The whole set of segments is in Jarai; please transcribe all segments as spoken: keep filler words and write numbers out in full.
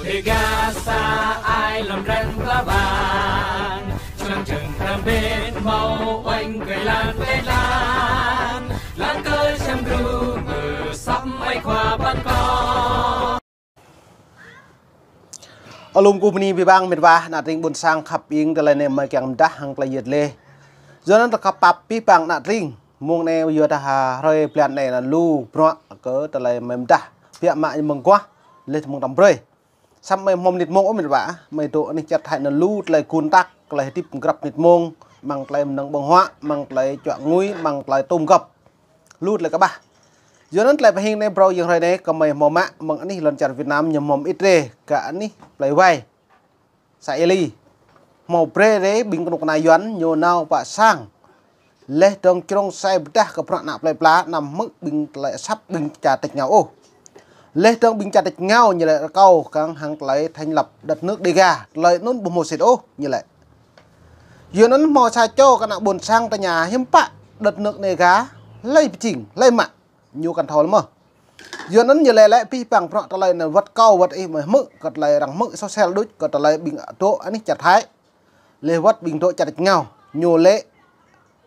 Dega sa ai lŏm răng pla bang, čơnăng čơng răm bên hmâo uănh kơi lan kơi lan, lan kơi čăm gru mơ săm ai khua păn kơ. Alum kơ bơni abih bang met wa, ană tring ƀôn sang khăp iêng, tơlơi anai mơi kiăng pơdah hăng tơlơi yet lĕ. Yua anŭn tơkăp pap abih bang ană tring. Mông anai yua dah hrơi blan anai anŭn lu bruă kơ tơlơi mơi pơdah. Biă mă mơguah, lĕ mông tăm brơi. Săm mơi hmâo mơnit mông ôh met wa, mơi dŏ anih čar Thái anŭn lu tơlơi gun tăk, tơlơi hơdip grăp mơnit mông, mơ̆ng tơlơi mơnơ̆ng ƀơ̆ng huă, mơ̆ng tơlơi čuă ngui, mơ̆ng tơlơi tôm gŏp. Lu tơlơi kơƀah. Yua anŭn tơlơi pơhing anai phrâo yơ̆ng hrơi anai kơ mơi hmâo mă, mơ̆ng anih lŏn čar Việt Nam ñu hmâo mơit rai, kơ anih plơi Wai. Xã Ea Li. Hmâo brơi rai ƀing kơnuk kơna Yuan ñu nao pơ sang. Laih dơ̆ng črông sai pơdah kơ bruă ană plơi pla anăm hmư̆ ƀing tơlơi asăp ƀing čar tač rơngiao ôh. Laih dơ̆ng ƀing čar tač rơngiao ñu lĕ rơkâo kăng hăng tơlơi thành lập đất nước Đêga, tơlơi anŭn ƀu hmâo sĭt ôh ñu lĕ. Yua anŭn hmâo sa čô kơ ană ƀôn sang tơña hiư̆m pă đất nước Đêga, hlơi pơjing, hlơi mă, ñu kăn thâo lơi mơh. Yua anŭn ñu lĕ lĕ abih bang bruă tơlơi anŭn wơ̆t kâo wơ̆t ih mơi hmư̆, kơ tơlơi arăng hmư̆ sôsel đôč, kơ tơlơi ƀing dŏ anih čar Thái. Laih wơ̆t ƀing dŏ čar tač rơngiao, ñu lĕ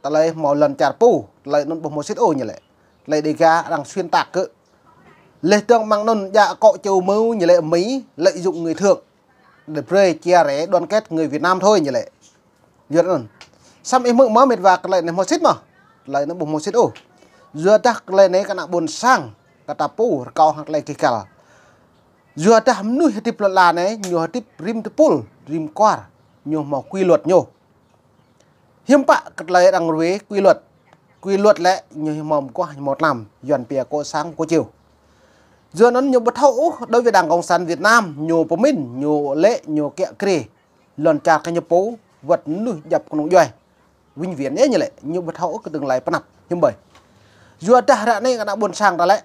tơlơi hmâo lŏn čar pô, tơlơi anŭn ƀu hmâo sĭt ôh ñu lĕ. Tơlơi Đêga arăng xuyên tạc kơ. Laih dơ̆ng mơ̆ng anŭn djă akŏ čô mơ̆ ñu lĕ Mi, lợi dụng người thượng. Để brơi chia rẽ đoàn kết người Việt Nam thôi ñu lĕ. Yua anŭn. Săm ih hmư̆ mơ̆ met wa, tơlơi anai hmâo sĭt mơh. Tơlơi anŭn ƀu hmâo sĭt ôh. Yua dah tơlơi anai kơ ană ƀôn sang, kơ ta pô rơkâo hăng tơlơi kih kăl. Yua dah mơnuih hơdip lŏn ala anai, ñu hơdip rĭm tơpul, rĭm kwar, ñu hmâo quy luật ñu. Hiư̆m pă kơ tơlơi arăng ruai quy luật. Quy luật lĕ ñu hmâo mơguah, ñu hmâo tlam, Yuan pia kô sang kô chiêu. Yua anŭn ñu ƀu thâo ôh, đối với Đảng Cộng sản Việt Nam, ñu pơmĭn, ñu lĕ, ñu kiă kriê lŏn čar kơ ñu pô, wơ̆t mơnuih djăp kơnung djuai. Vĩnh viễn yơh ñu lĕ, ñu ƀu thâo ôh kơ tơlơi pơnăp, hiư̆m ƀơi. Yua dah ră anai kơ ană ƀôn sang ta lĕ.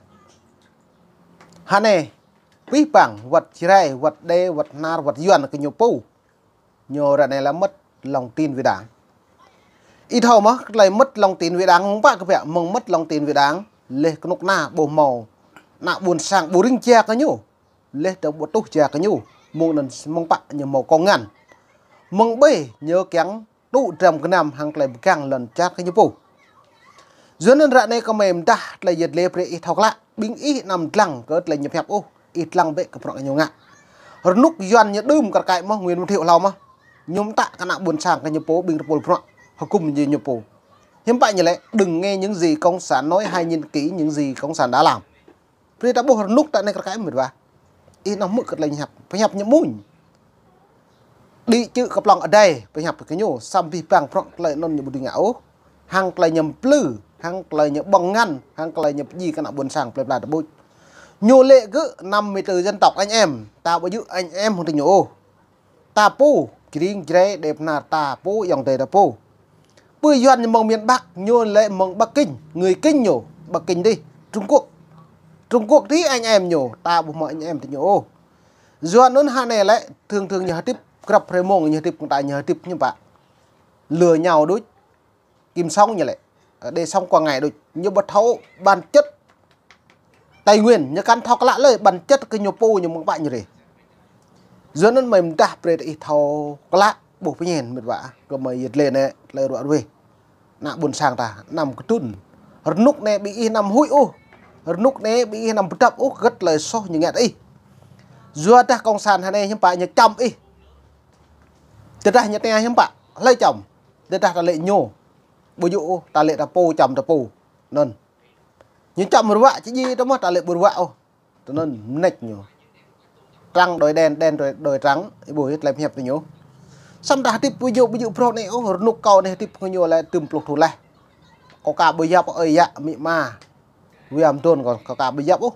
Hơnai, abih bang, wơ̆t Jrai, wơ̆t Đê, wơ̆t Hnar, wơ̆t Yuan kơ ñu pô. Ñu ră anai lĕ mất lòng tin với Đảng. Ih thâo mơ̆, tơlơi mất lòng tin với Đảng, mơ̆ng pă kơ pia, mơ̆ng mất lòng tin với Đảng, laih kơnuk kơna ƀu hmâo ană ƀôn sang ƀu ring jia kơ ñu. Laih dơ̆ng ƀu tuh jia kơ ñu, mơ̆ng anŭn mơ̆ng pă ñu hmâo kông ngăn. Mơ̆ng ƀơi ñu kiăng tŭ dram gơnam hăng tơlơi pơgang lŏn čar kơ ñu pô. Yua anŭn ră anai kơ mơi pơdah tơlơi yet lĕ brơi ih thâo klă, ƀing ih anăm dlăng kơ tơlơi ñu pơhiăp ôh, ih dlăng bĕ kơ bruă ñu ngă. Rơnŭk Yuan ñu đưm kar kaĭ mơ̆, Nguyễn Văn Thiệu hlâo mơ̆, ñu mơtă kơ ană ƀôn sang kơ ñu pô ƀing tơpul bruă, hơgŭm ñu, ñu pô. Hiư̆m pă ñu lĕ, đừng nghe những gì cộng sản nói, hãy nhìn kỹ những gì cộng sản đã làm. Brơi ta ƀuh rơnŭk ta anai kar kaĭ met wa. Ih anăm hmư̆ kơ tơlơi ñu hiăp, pơhiăp ñu mŭn. Đĭ čư̆ kơplŏng adai, pơhiăp kơ ñu, săm abih bang bruă tơlơi anŭn ñu ƀu dưi ngă ôh. Hăng tơlơi ñu plư, hăng tơlơi ñu ƀơ̆ng ngăn, hăng tơlơi ñu pơjing kơ ană ƀôn sang plơi pla ta ƀuh. Ñu lĕ gơ̆ năm mươi tư dân tộc anh em, ta ƀu djơ̆ anh em hăng tơ ñu ôh. Ta pô, Jring, Jrai, Đê, Bơhnar, ta pô, ayŏng adơi ta pô. Pơ Yuan ñu mơ̆ng miền Bắc, ñu lĕ mơ̆ng Bắc Kinh, người Kinh ñu, Bắc Kinh dih, Trung Quốc. Trung Quốc dih anh em ñu, ta ƀu hmâo anh em tơ ñu ôh. Yua anŭn hơnai lĕ, thường thường ñu hơdip, grăp hrơi mông ñu hơdip, kơ ta ñu hơdip ñu pă. Lừa nhau đôč. Kim sống ñu lĕ, để sống qua ngày đôč. Ñu ƀu thâo bản chất Tây Nguyên, ñu kăn thâo klă lơi bản chất kơ ñu pô ñu mơ̆ng pă ñu rê. Yua anŭn mơi pơdah brơi ih thâo klă ƀuh pơñen met wa, kơ mơi yet lĕ anai, tơlơi ruă ruih. Ană ƀôn sang ta, anăm kơtrŭn. Rơnŭk anai ƀing ih anăm huĭ ôh. Rơnŭk anai ƀing ih anăm pơdăp ôh, hơget tơlơi soh ñu ngă tơ ih. Yua dah cộng sản hơnai hiư̆m pă ñu čăm ih. Tơdah ñu tơña hiư̆m pă, hlơi čăm. Tơdah ta lĕ ñu. Ƀu djơ̆ ôh, ta lĕ ta pô čăm ta pô. Anŭn. Ñu čăm ruă či djai tơ mơ̆ ta lĕ ƀu ruă ôh. Tơ anŭn mơneč ñu. Trắng đòi đen, đen đòi, đòi trắng, ih ƀuh tơlơi pơhiăp tơ ñu. Săm ta hơdip ƀu djơ̆, ƀu djơ̆ phrâo anai ôh, rơnŭk kâo anai hơdip kơ ñu lĕ tơm pluh thŭn laih. Kâo ka ƀu yap ơi yă amĭ ama. Wia mơdôn kâo, kâo ka ƀu yap ôh.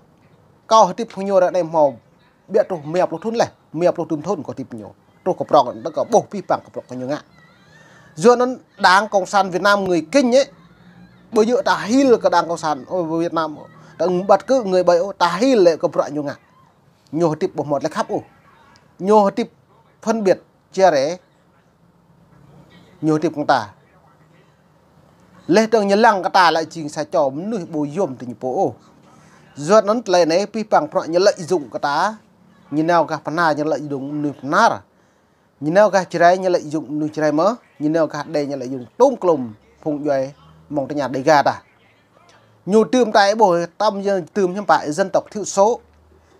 Kâo hơdip kơ ñu ră anai hmâo ƀiă truh mia pluh thŭn laih, mia pluh tơm thŭn kâo hơdip ñu. Truh kơ prŏng, đơ̆ng kâo ƀuh abih bang kơ prŏng kơ ñu ngă. Yua anŭn Đảng Cộng sản Việt Nam người Kinh ấy, ƀu djơ̆ ta hil kơ Đảng Cộng sản, ơ, Việt Nam, ta ƀăt kơ người ƀai ôh, ta hil lĕ kơ bruă ñu ngă. Ñu hơdip ƀu hmâo tơlơi khăp ôh. Ñu hơdip phân biệt, chia rẽ. Ñu hơdip kơ ta. Laih dơ̆ng ñu lăng kơ ta lĕ jing sa čô mơnuih ƀu yôm tơ ñu pô ôh. Yua anŭn tơlơi anai abih bang bruă ñu lợi dụng kơ ta. Ñu nao gah Bahnar ñu lĕ dŏng mơnuih Bahnar. Ñu nao gah Jrai ñu lĕ dŏng mơnuih Jrai mơ̆n. Ñu nao gah Đê ñu lĕ dŏng tôm klôm phung djuai mơ̆ng tơña Đêga ta. Ñu tơm ta ih ƀuh, tơm ñu tơm hiư̆m pă dân tộc thiểu số.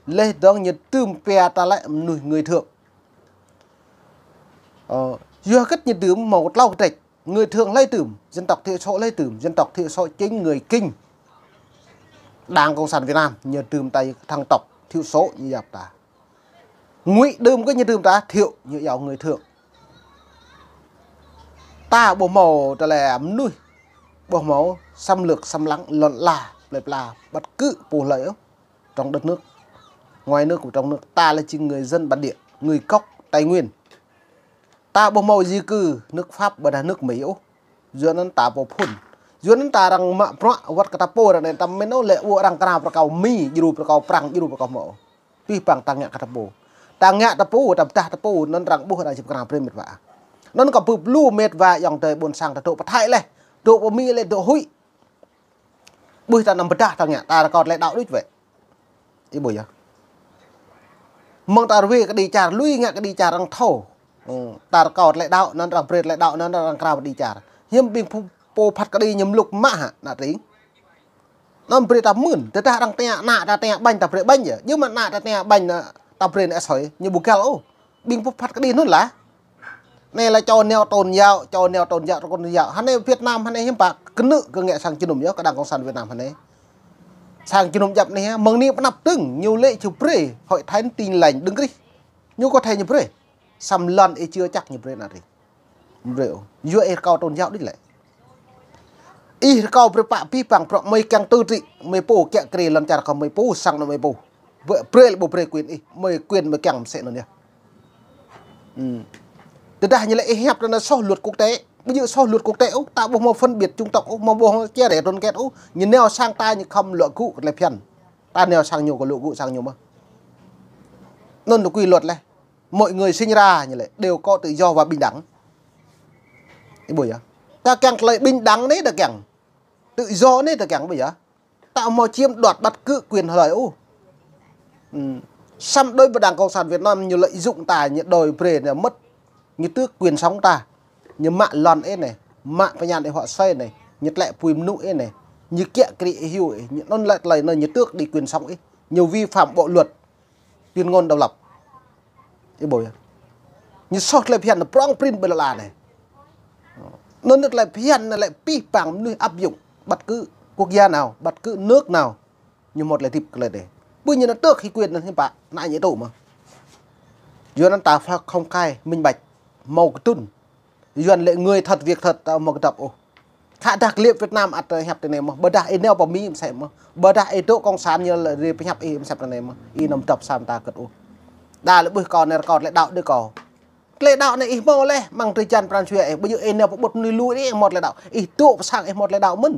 Leh dơ̆ng ñu tơm pia ta lĕ mơnuih người thượng. Ơ, yua kơ̆t ñu tơm hmâo klâo kơdrĕč. Người thượng hlơi tơm, dân tộc thiểu số hlơi tơm, dân tộc thiểu số chính người Kinh. Đảng Cộng sản Việt Nam, ñu tơm ta dân tộc thiểu số ñu yap ta. Ngụy đưm kơ ñu tơm ta thiểu, ñu yap người thượng. Ta ƀu hmâo tơlơi mơnuih, ƀu hmâo xâm lược, xâm lăng, lŏn la, plơi pla, bất cứ pô hlơi ôh, trong đất nước, ngoài nước và trong nước, ta là chỉ người dân bản địa, người gốc Tây Nguyên. Ta ƀu hmâo di cư nước Pháp ƀôdah nước Mỹ ôh. Yua anŭn ta pô phŭn. Yua anŭn ta arăng mă bruă wơ̆t kơ ta pô arăng anai ta mĭn ôh lĕ ƀu arăng krao pơkâo Mi, djru pơkâo Prăng, djru pơkâo hmâo. Pih păng ta ngă kơ ta pô. Ta ngă ta pô, ta pơdah ta pô, anŭn arăng ƀuh arăng či pơkrao brơi mĕt wa. Anŭn kâo pơblŭ mĕt wa ayŏng adơi ƀôn sang ta dŏ pơ Thái leh. Dŏ pơ Mi leh, dŏ huĭ. Ƀuh ta anăm pơdah ta ngă, ta rơkâo tơlơi đaŏ đôč wĕ. Ih ƀuh yơh. Mơ̆ng ta ruai kơđi čar, lui ngă kơđi čar arăng thâo. Hmm, ta rơkâo tơlơi đaŏ, anŭn arăng brơi tơlơi đaŏ, anŭn arăng krao kơđi čar. Hiư̆m ƀing pô, pô phat kơđi ñu mlŭk mă hă, ană tring. Anŭn brơi ta mưn, tơdah arăng tơña ană ta tơña ƀañ ta brơi ƀañ yơh. Yua mơ̆ ană ta tơña ƀañ ană ta brơi ană asơi, ñu ƀu găl ôh. Ƀing pô phat kơđi anŭn lah. Anai lah čô nao tôn giáo, čô nao tôn giáo, tôn giáo. Hơnai Việt Nam hơnai hiư̆m pă, kơnư̆ kơ ngă sang jơnum yơh, kơ Đảng Cộng sản Việt Nam hơnai. Sang jơnum djăp anai, mơ̆ng anai pơ anăp dơ̆ng, ñu lĕ či brơi, Hội Thánh Tin Lành Đấng Christ. Ñu có thể ñu brơi. Săm lŏn ih chưa chắc ñu brơi ană tring. Brơi ôh. Yua ih rơkâo tôn giáo đôč lĕ. Ih rơkâo brơi pă pih păng bruă mơi kiăng tŭ trĭ, mơi pô kiă kriê lŏn čar kơ mơi pô, sang anŭn mơi pô. Brơi, brơi lĕ ƀu brơi quyền ih, mơi quyền mơi kiăng mơsĕ anŭn yơh. Hmm. Tơdah ñu lĕ ih hiăp tơ anai soh luật quốc tế, ƀu djơ̆ soh luật quốc tế ôh, ta ƀu hmâo phân biệt chủng tộc ôh, hmâo ƀu hmâo chia rẽ đoàn kết ôh, ñu nao sang ta ñu khŏm luă gŭ kơ tơlơi phiăn. Ta nao sang ñu kơ luă gŭ sang ñu mơ̆n. Anŭn là quy luật lĕ. Mọi người sinh ra ñu lĕ đều có tự do và bình đẳng. Ih ƀuh yơh. Ta kiăng tơlơi bình đẳng anai ta kiăng. Tự do anai ta kiăng ƀuh yơh. Ta hmâo chiếm đoạt bất cứ quyền hlơi ôh. Ừ. Săm đối với Đảng Cộng sản Việt Nam ñu lợi dụng ta, ñu đòi brơi, ñu mất, ñu tước quyền sống ta. Ñu mă lŏn ih anai, mă pơñan ih huă asơi anai, ñu tlĕ apui mơnŭ ih anai, ñu kiă kriê ih hyu ih, ñu anŭn lĕ tơlơi anŭn ñu tước đi quyền sống ih, ñu vi phạm bộ luật tuyên ngôn độc lập. Ih ƀuh yơh. Ñu soh tơlơi phiăn anŭn prŏng prin ƀơi lŏn ala anai. Anŭn tơlơi phiăn anŭn lĕ pih păng mơnuih áp dụng bất cứ quốc gia nào, bất cứ nước nào. Ñu hmâo tơlơi hơdip kơ tơlơi anai. Ƀơi ñu anŭn tước hĭ quyền anŭn hiư̆m pă, anai ñu tŭ mơ̆n. Yua anŭn ta phải công khai, minh bạch, hmâo kơdŭn. Yuan lĕ người thật việc thật ta hmâo kơdŏp ôh. Khă dah klip Việt Nam ăt hiăp tui anai mơ̆n. Ƀôdah ih nao pơ Mi mơsĕ mơ̆n. Ƀôdah ih dŏ cộng sản ñu lĕ ri pơhiăp ih mơsĕ tui anai mơ̆n. Ih anăm kơdŏp sa mơta kơt ôh. Đa lĕ ƀuh kâo anai rơkâo tơlơi đaŏ đôč kâo. Tơlơi đaŏ anai ih hmâo leh, mơ̆ng drơi jan pran jua ih. Ƀu djơ̆ ih nao pơ ƀut mơnuih lu ih hmâo tơlơi đaŏ. Ih dŏ pơ sang ih hmâo tơlơi đaŏ mơ̆n.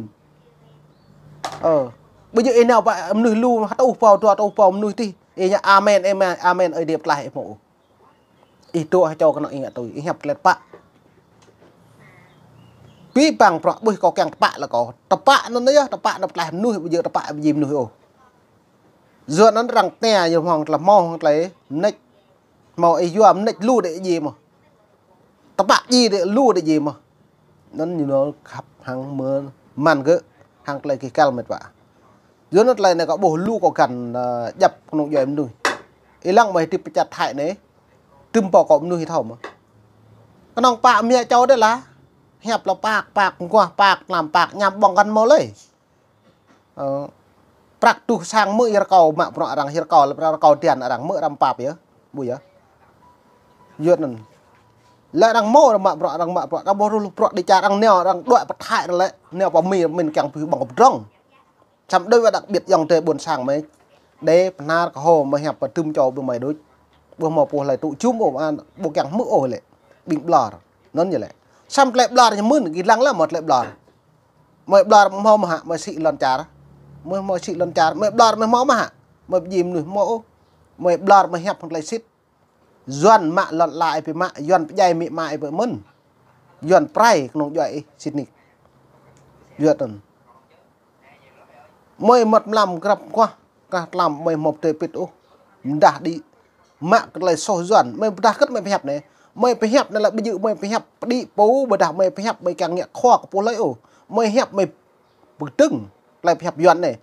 Ơ. Ƀu djơ̆ ih nao pơ mơnuih lu, hơtuh pô, dua hơtuh pô mơnuih tih. Ih ngă amen, amen, amen, Ơi Adai pơklaih ih hmâo ôh. Ih dŏ hơčâo kơnơ̆ng ih ngă tui, ih hiăp tơlơi tơpă. Pih păng bruă ƀuh kâo kiăng tơpă lĕ kâo. Tơpă anŭn yơh, tơpă anŭn pơklaih mơnuih, ƀu djơ̆ tơpă ƀu djơ̆ mơnuih ôh. Yua anŭn arăng tơña yơh hmâo tơlơi hmâo, hmâo tơlơi mơneč. Hmâo ih yua mơneč lu đĕ djơ̆ mơ̆n. Tơpă djơ̆ đĕ lu đĕ djơ̆ mơ̆n. Anŭn ñu nao khăp hăng mơ̆n mơ̆n gơ̆ hăng tơlơi kih kăl mĕt wa. Yua anŭn tơlơi anai kâo ƀuh lu kâo găn, ơ, djăp kơnung djuai mơnuih. Ih lăng mơi hơdip pơ čar Thái anai. Tơm pô kâo mơnuih thâo mơ̆n. Kơnơ̆ng pă mia čô đĕ lah. Hiăp lah pă, pă mơguah, pă tlam, pă ñam ƀơ̆ng găn hmâo lơi. Ơ, prăk tuh sang mơ̆ yơh rơkâo mă bruă arăng yơh rơkâo, lĕ prăk rơkâo tian arăng mơ̆ arăng pap yơh. Ƀu yơh. Yua anŭn. Lĕ arăng hmâo arăng mă bruă, arăng mă bruă, kâo ƀuh lu bruă đĭ čar arăng nao, arăng đuaĭ pơ Thái arăng lĕ, nao pơ Mi, mĭn kiăng pơhiăp ƀơ̆ng kơdrŏng. Săm đối với đặc biệt ayŏng adơi ƀôn sang mơi. Đê, Bahnar, Kơho, mơi hiăp pơtŭm čô ƀu mơi đôč. Ƀu hmâo pô hlơi tŭ jum ôh, an, ƀu kiăng hmư̆ ôh lĕ. Ƀing ƀlŏr. Anŭn ñu lĕ. Săm tơlơi ƀlŏr ñu mơ̆n, gih lăng lah hmâo tơlơi ƀlŏr. Mơi ƀlŏr mơ̆ hmâo mơ̆ hă, mơi sĭ lŏn čar. Mơi hmâo sĭ lŏn čar, mơi ƀlŏr mơ̆ hmâo mơ̆ hă. Mơi pơdjai mơnuih hmâo ôh. Mơi ƀlŏr mơi hiăp hăng tơlơi sĭt. Yuan mă lŏn la ih pơmă, Yuan pơdjai amĭ ama ih pơmĭn. Yuan pơrai kơnung djuai ih sĭt nik. Yua anŭn. Mơi mŏt mlam grăp mơguah, kah tlam mơi hmâo pơdơi pĭt ôh. Mơdah đĭ mă kơ tơlơi soh Yuan. Mơi pơdah kơ̆t mơi pơhiăp anai. Mơi pơhiăp anai lĕ ƀu djơ̆ mơi pơhiăp pơđĭ pô, ƀôdah mơi pơhiăp mơi kiăng ngă khua kơ pô hlơi ôh. Mơi hiăp mơi pơkơdơ̆ng tơlơi pơhiăp Yuan anai.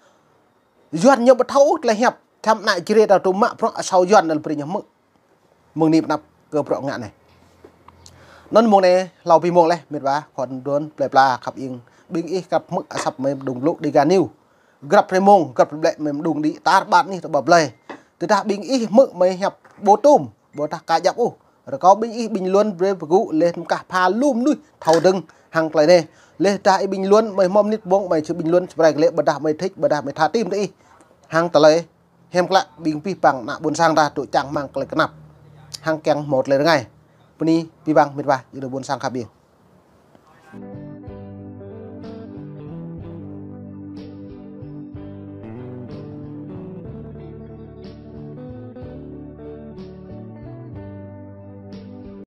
Yuan ñu ƀu thâo ôh tơlơi hiăp. Čăm ană Jrai ta tŭ mă bruă asâo Yuan anai brơi ñu hmư̆. Mơ̆ng anai pơ anăp kơ bruă ngă anai. Anŭn mơ̆ng anai hlâo ƀing mơ̆ng laih, mĕt wa, khŏn đôn, plơi pla, khăp ing, ƀing ih kăp hmư̆ asăp mơi mơđung blŭ Dega News. Grăp hrơi mông, grăp hrơi ƀlĕ mơi mơđung đĭ tar ƀar anih tơƀă blơi. Tơdah ƀing ih hmư̆ mơi hiăp ƀu tŭm, ƀôdah ka djăp ôh. Rơkâo ƀing ih bình luận brơi pơgŭ laih mơkah pha lu mơnuih thâo dơ̆ng hăng tơlơi anai. Laih tơdah ih bình luận mơi hmâo mơnit ƀơ̆ng mơi či bình luận sơbrơi kơ lĕ ƀôdah mơi thích ƀôdah mơi tha tim tơ ih. Hăng tơlơi hiam klă ƀing pih păng ană ƀôn sang ta tŭ čang hmang tơlơi kơnăp. Hăng kiăng hmâo tơlơi rơngai. Bơni pih păng mĕt wa, ih đơ ƀôn sang khăp ing.